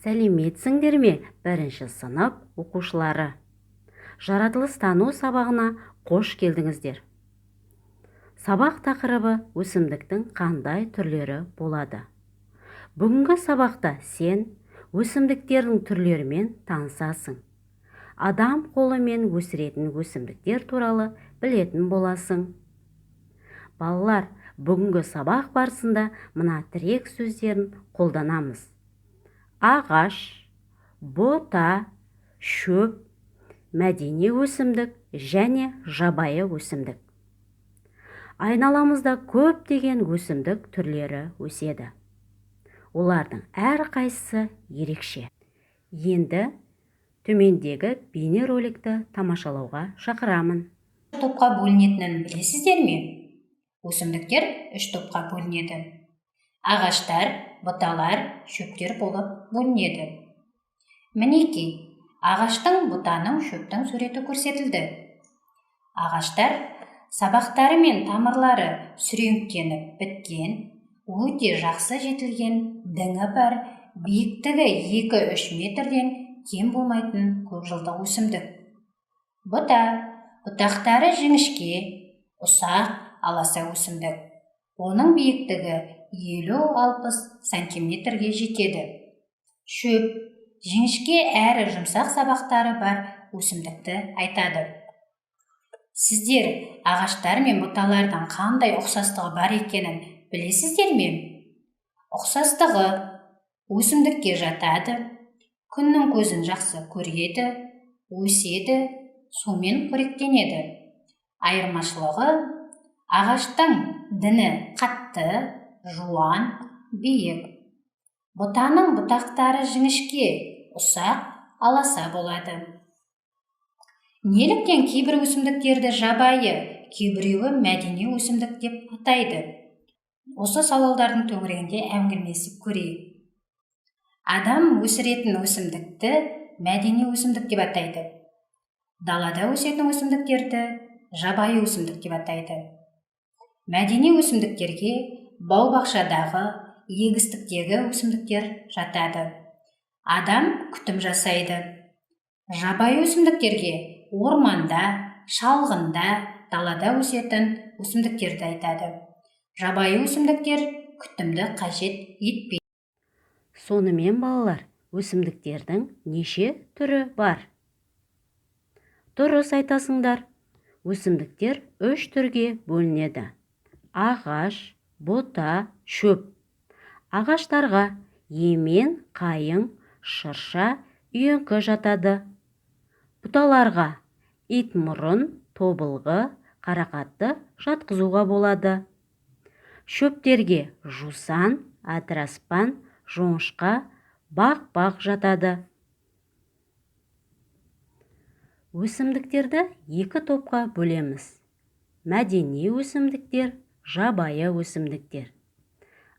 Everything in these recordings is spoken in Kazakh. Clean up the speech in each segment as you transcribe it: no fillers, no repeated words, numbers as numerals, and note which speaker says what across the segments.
Speaker 1: Сәлеметсіңдер ме, бірінші сынып оқушылары! Жаратылыстану сабағына қош келдіңіздер. Сабақ тақырыбы: өсімдіктің қандай түрлері болады? Бүгінгі сабақта сен өсімдіктердің түрлерімен танысасың, адам қолымен өсіретін өсімдіктер туралы білетін боласың. Балалар, бүгінгі сабақ барысында мына тірек сөздерін қолданамыз: ағаш, бұта, шөп, мәдени өсімдік және жабайы өсімдік. Айналамызда көптеген өсімдік түрлері өседі. Олардың әрқайсысы ерекше. Енді төмендегі бейнероликті тамашалауға шақырамын.
Speaker 2: Топқа бөлінетінін білесіздер ме? Өсімдіктер үш топқа бөлінеді: ағаштар, бұталар, шөптер болып бөлінеді. Мінекей, ағаштың, бұтаның, шөптің суреті көрсетілді. Ағаштар: сабақтары мен тамырлары сүреңктеніп біткен, өте жақсы жетілген діңі бар, биіктігі 2-3 метрден кем болмайтын көпжылдық өсімдік. Бұта: бұтақтары жіңішке, ұсақ, аласа өсімдік. Оның биіктігі 50-60 сантиметрге жетеді. Шөп: жіңішке әрі жұмсақ сабақтары бар өсімдікті айтады. Сіздер ағаштар мен бұталардың қандай ұқсастығы бар екенін білесіздер ме? Ұқсастығы: өсімдікке жатады, күннің көзін жақсы көреді, өседі, сумен қоректенеді. Айырмашылығы: ағаштың діні қатты, жуан, биік, бұтаның бұтақтары жіңішке, ұсақ, аласа болады. Неліктен кейбір өсімдіктерді жабайы, кейбіреуі мәдени өсімдік деп атайды? Осы сауалдардың төңірегінде әңгімелесіп көрейік. Адам өсіретін өсімдікті мәдени өсімдік деп атайды, далада өсетін өсімдіктерді жабайы өсімдік деп атайды. Мәдени өсімдіктерге бау-бақшадағы, егістіктегі өсімдіктер жатады, адам күтім жасайды. Жабайы өсімдіктерге орманда, шалғында, далада өсетін өсімдіктерді айтады. Жабайы өсімдіктер күтімді қажет етпейді.
Speaker 1: Сонымен, балалар, өсімдіктердің неше түрі бар? Дұрыс айтасыңдар. Өсімдіктер үш түрге бөлінеді: ағаш, бұта, шөп. Ағаштарға емен, қайың, шырша, үйеңкі жатады. Бұталарға итмұрын, тобылғы, қарақатты жатқызуға болады. Шөптерге жусан, адыраспан, жоңышқа, бақбақ жатады. Өсімдіктерді екі топқа бөлеміз: мәдени өсімдіктер, жабайы өсімдіктер.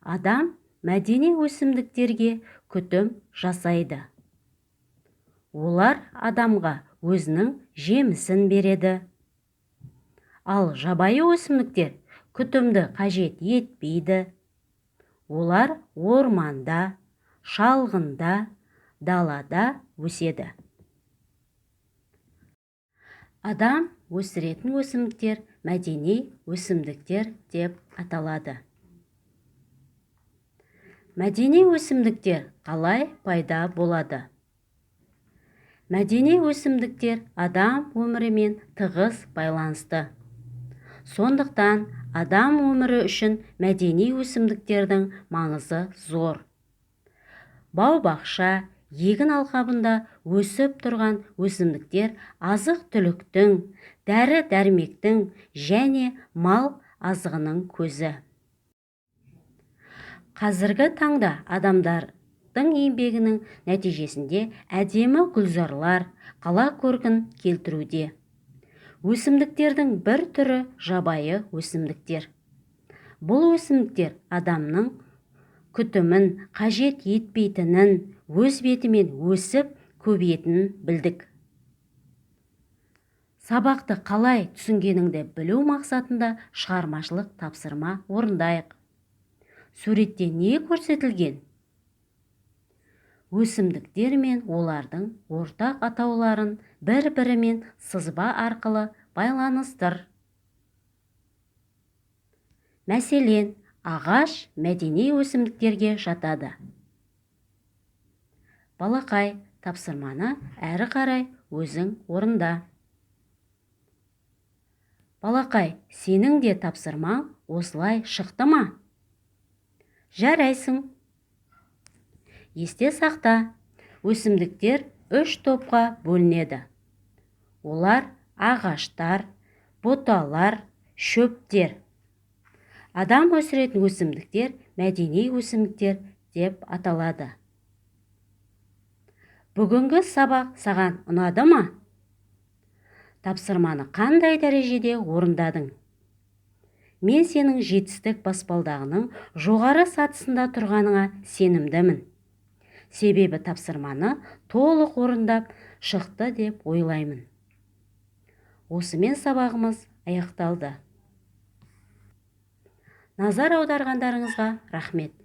Speaker 1: Адам мәдени өсімдіктерге күтім жасайды. Олар адамға өзінің жемісін береді. Ал жабайы өсімдіктер күтімді қажет етпейді. Олар орманда, шалғында, далада өседі. Адам өсіретін өсімдіктер мәдени өсімдіктер деп аталады. Мәдени өсімдіктер қалай пайда болады? Мәдени өсімдіктер адам өмірімен тығыз байланысты. Сондықтан адам өмірі үшін мәдени өсімдіктердің маңызы зор. Бау-бақша, егін алқабында өсіп тұрған өсімдіктер азық-түліктің, дәрі-дәрмектің және мал азығының көзі. Қазіргі таңда адамдардың еңбегінің нәтижесінде әдемі гүлзарлар қала көркін келтіруде. Өсімдіктердің бір түрі – жабайы өсімдіктер. Бұл өсімдіктер адамның күтімін қажет етпейтінін, өз бетімен өсіп көбейетінін білдік. Сабақты қалай түсінгеніңді білу мақсатында шығармашылық тапсырма орындайық. Суретте не көрсетілген? Өсімдіктер мен олардың ортақ атауларын бір-бірімен сызба арқылы байланыстыр. Мәселен, ағаш мәдени өсімдіктерге жатады. Балақай, тапсырманы әрі қарай өзің орында. Балақай, сенің де тапсырмаң осылай шықты ма? Жарайсың. Есте сақта, өсімдіктер үш топқа бөлінеді. Олар: ағаштар, бұталар, шөптер. Адам өсіретін өсімдіктер мәдени өсімдіктер деп аталады. Бүгінгі сабақ саған ұнады ма? Тапсырманы қандай дәрежеде орындадың? Мен сенің жетістік баспалдағының жоғары сатысында тұрғаныңа сенімдімін. Себебі тапсырманы толық орындап шықты деп ойлаймын. Осымен сабағымыз аяқталды. Назар аударғандарыңызға рахмет.